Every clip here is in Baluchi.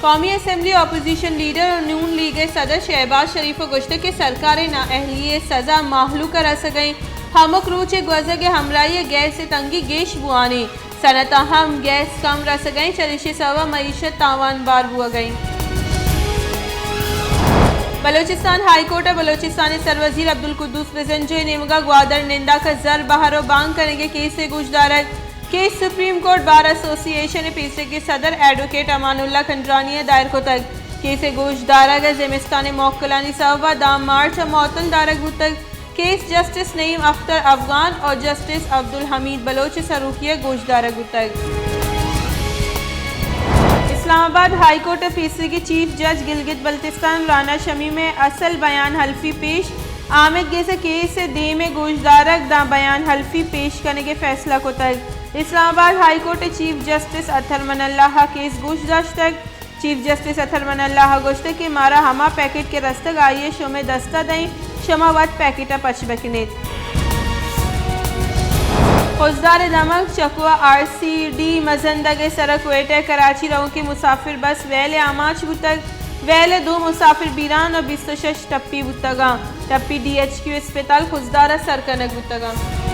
قومی اسمبلی اپوزیشن لیڈر و نون لیگ ءِ صدر شہباز شریف ءَ گوشتگ کہ سرکار ءِ نااہلی ءِ سزا مہلوک ءَ رسگ ءَ انت، ہمک روچ ءِ گوزگ ءِ ہمراہی ءَ گیس ءِ تنگی گیش بوان انت، صنعتاں ہم گیس کم رسگ ءَ انت، چریشی ءِ سبب ءَ معیشت تاوان بار بوگ ءَ انت۔ بلوچستان ہائی کورٹ ءَ بلوچستان ءِ سروزیر عبدالقدوس بزنجو ءِ نیمگ ءَ گوادر ننداک ءَ زر بہر و بانگ کنگ ءِ کیس ءِ گوشدارگ۔ کیس سپریم کورٹ بار ایسوسی ایشن ءِ پیسریگیں صدر ایڈووکیٹ امان اللہ کھنڈرانی ءَ دائر کتگ۔ کیس ءِ گوشدارگ ءَ زمستان ءِ موکلانی سبب ءَ داں مارچ ءَ معطل دارگ بوتگ۔ کیس جسٹس نعیم اختر افغان اور جسٹس عبدالحمید بلوچ ءِ سروکی ءَ گوشدارگ بوتگ۔ اسلام آباد ہائی کورٹ ءِ پیسریگیں چیف جج گلگت بلتستان رانا شمیم ءِ اصل بیان حلفی پیش آمید گیس ءِ کیس ءِ دیم ءَ گوشدارگ داں بیان حلفی پیش کنگ ءِ فیصلہ کتگ۔ اسلام آباد ہائی کورٹ ءِ چیف جسٹس اطہر من اللہ ءَ کیس گوش داشتگ۔ چیف جسٹس اطہر من اللہ ءَ گوشتگ کہ مارا ہما پیکٹ کہ رستگ آئی ءَ شمئے دست ءَ دئیں، شما وت پیکٹ ءَ پچ بکن ات۔ خضدار ءِ دمگ چکوہ آر سی ڈی مزندگ ءِ سر ءَ کوئٹہ ءِ کراچی روکیں مسافر بس ویل ءِ آماچ بوتگ۔ ویل ءَ دو مسافر بیران و بیست و شش ٹپی بوتگ انت۔ ٹپی ڈی ایچ کیو اسپتال خضدار ءَ سر کنگ بوتگ انت۔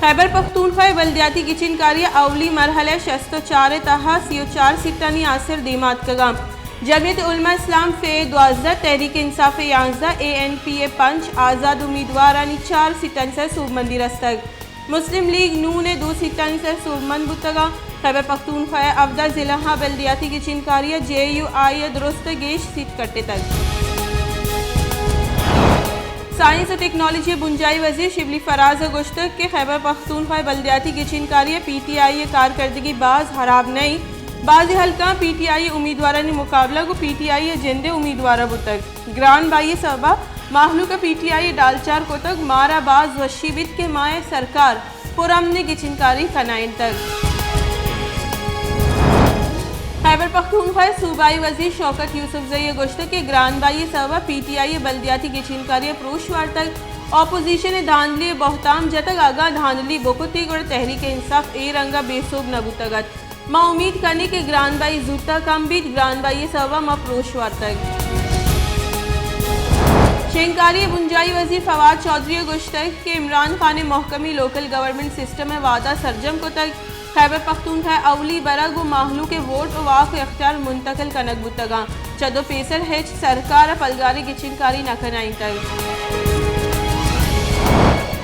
خیبر پختونخوا ءِ بلدیاتی گچین کاری ءِ اولی مرحلہ ءِ شست و چار ءِ تہا سی و چار سیٹانی آسر دیما اتکگ انت۔ جمعیت علماء اسلام فے دوازدہ، تحریک انصاف ءِ یانزدہ، اے این پی ءِ پنچ، آزاد امیدوارانی چار سیٹانی سر سوبمندی رستگ۔ مسلم لیگ نون ءِ دو سیٹانی سر سوبمند بوتگ انت۔ خیبر پختونخوا ءِ ہبدہ ضلعاں بلدیاتی گچین کاری ءَ جے یو آئی ءَ درست ءَ گیش سیٹ کٹتگ۔ سائنس ءُ ٹیکنالوجی ءِ بنجاہی وزیر شبلی فراز ءَ گوشتگ کہ خیبر پختونخوا ءِ بلدیاتی گچین کاری ءَ پی ٹی آئی ءِ کارکردگی باز ہراب نہ انت۔ بعضی حلقہاں پی ٹی آئی ءِ امیدوارانی مقابلہ گوں پی ٹی آئی ءِ جند ءِ امیدوار ءَ بوتگ۔ گران بہائی ءِ سبب ءَ مہلوک ءَ پی ٹی آئی ءَ ڈالچار کتگ، مارا باز وشی بیت کہ مئے سرکار پرامنیں گچین کاری کنائینتگ۔ خیبر پختونخوا ءِ صوبائی وزیر شوکت یوسفزئی ءَ گوشتگ کہ گران بہائی ءِ سبب ءَ پی ٹی آئی ءِ بلدیاتی گچین کاری ءَ پروش وارتگ، اپوزیشن ءَ دھاندلی ءِ بہتام جتگ، اگاں دھاندلی بکتیں گڑا تحریک انصاف اے رنگ ءَ بے سوب نہ بوتگ ات۔ ما امید کنیں کہ گران بہائی زوت ءَ کم بیت، گران بہائی ءِ سبب ءَ ما پروش وارتگ۔ شنگکاری ءِ بنجاہی وزیر فواد چوہدری ءَ گوشتگ کہ عمران خان ءِ محکمیں لوکل گورنمنٹ سسٹم ءِ وعدہ سرجم کتگ۔ خیبر پختونخوا ءِ اولی بر ءَ گوں مہلوک ءِ ووٹ ءُ واک ءُ اختیار منتقل کنگ بوتگ انت۔ چد ءُ پیسر ہچ سرکار ءَ پلگاریں گچین کاری نہ کنائینتگ۔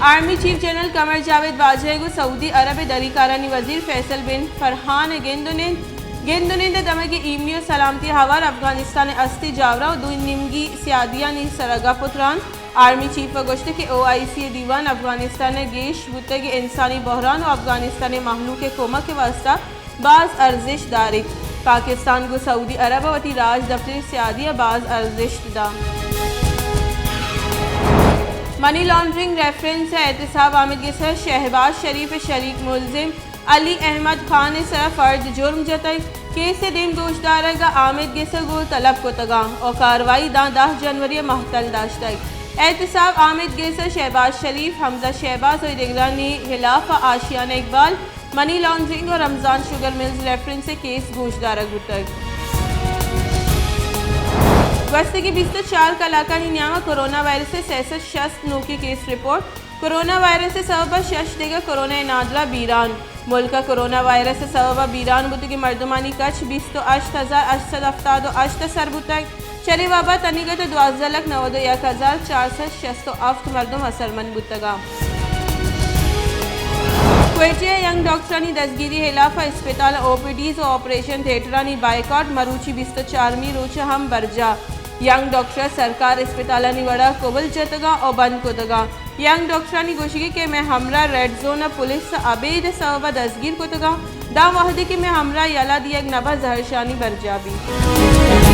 آرمی چیف جنرل قمر جاوید باجوہ ءَ گوں سعودی عرب ءِ دری کارانی وزیر فیصل بن فرحان ءَ گند ءُ نند، گند ءُ نند ءِ دمگی ایمنی ءُ سلامتی ءِ ہوار افغانستان ءِ استیں جاوراں ءُ دوئیں نیمگی سیادیانی سر ءَ گپ ءُ تران۔ آرمی چیف ءَ گوشتگ کہ او آئی سی ءِ دیوان افغانستان ءَ گیش بوتگیں انسانی بحران ءُ افغانستان ءِ مہلوک ءِ کمک ءِ واستہ باز ارزشت داریت۔ پاکستان گوں سعودی عرب ءَ وتی راجدپتری سیادی ءَ باز ارزشت داں۔ منی لانڈرنگ ریفرنس ءِ احتساب آمید گس ءَ شہباز شریف ءِ شریک ملزم علی احمد خان ءِ سرا فرد جرم جتگ۔ کیس ءِ دیم گوشدارگ ءَ آمید گس ءَ گوں طلب کتگ انت ءُ کاروائی داں دہ جنوری ءَ مہتل داشتگ۔ احتساب آمید گس ءَ شہباز شریف، حمزہ شہباز ءُ دگرانی ہلاپ ءَ آشیانہ اقبال، منی لانڈرنگ ءُ رمضان شوگر ملز ریفرنس ءِ کیس گوشدارگ بوتگ۔ گوستگیں بیست ءُ چار کلاکانی نیام ءَ کرونا وائرس ءِ سئے سد شست نوکیں کیس رپورٹ۔ کرونا وائرس ءِ سبب ءَ شش دگہ کرونا ءِ نادراہ بیران۔ ملک ءَ کرونا وائرس ءِ سبب ءَ بیران بوتگیں مردمانی کچ بیست ءُ ہشت ہزار ہشت سد ہفتاد ءُ ہشت ءَ سر بوتگ۔ چرے وبا ءَ تنیگت ءَ دوازدہ لکھ نود ءُ یک ہزار چار سد شست ءُ ہفت مردم اثرمند بوتگ انت۔ کوئٹہ ءَ ینگ ڈاکٹرانی دزگیری ءِ ہلاپ ءَ اسپتال ءِ او پی ڈیز ءُ آپریشن تھیٹرانی بائیکاٹ مروچی بیست ءُ چارمی روچ ءَ ہم برجاہ۔ ینگ ڈاکٹر ءَ سرکار اسپتالانی وڑ ءَ کبل جتگ انت ءُ بند کتگ انت۔ ینگ ڈاکٹرانی گوشگ انت کہ مئے ہمراہ ریڈ زون ءَ پولیس ءَ ابید ءِ سبب ءَ دزگیر کتگ انت، داں وہدے کہ مئے ہمراہ یلہ دیگ نہ بنت زہرشانی برجاہ بیت۔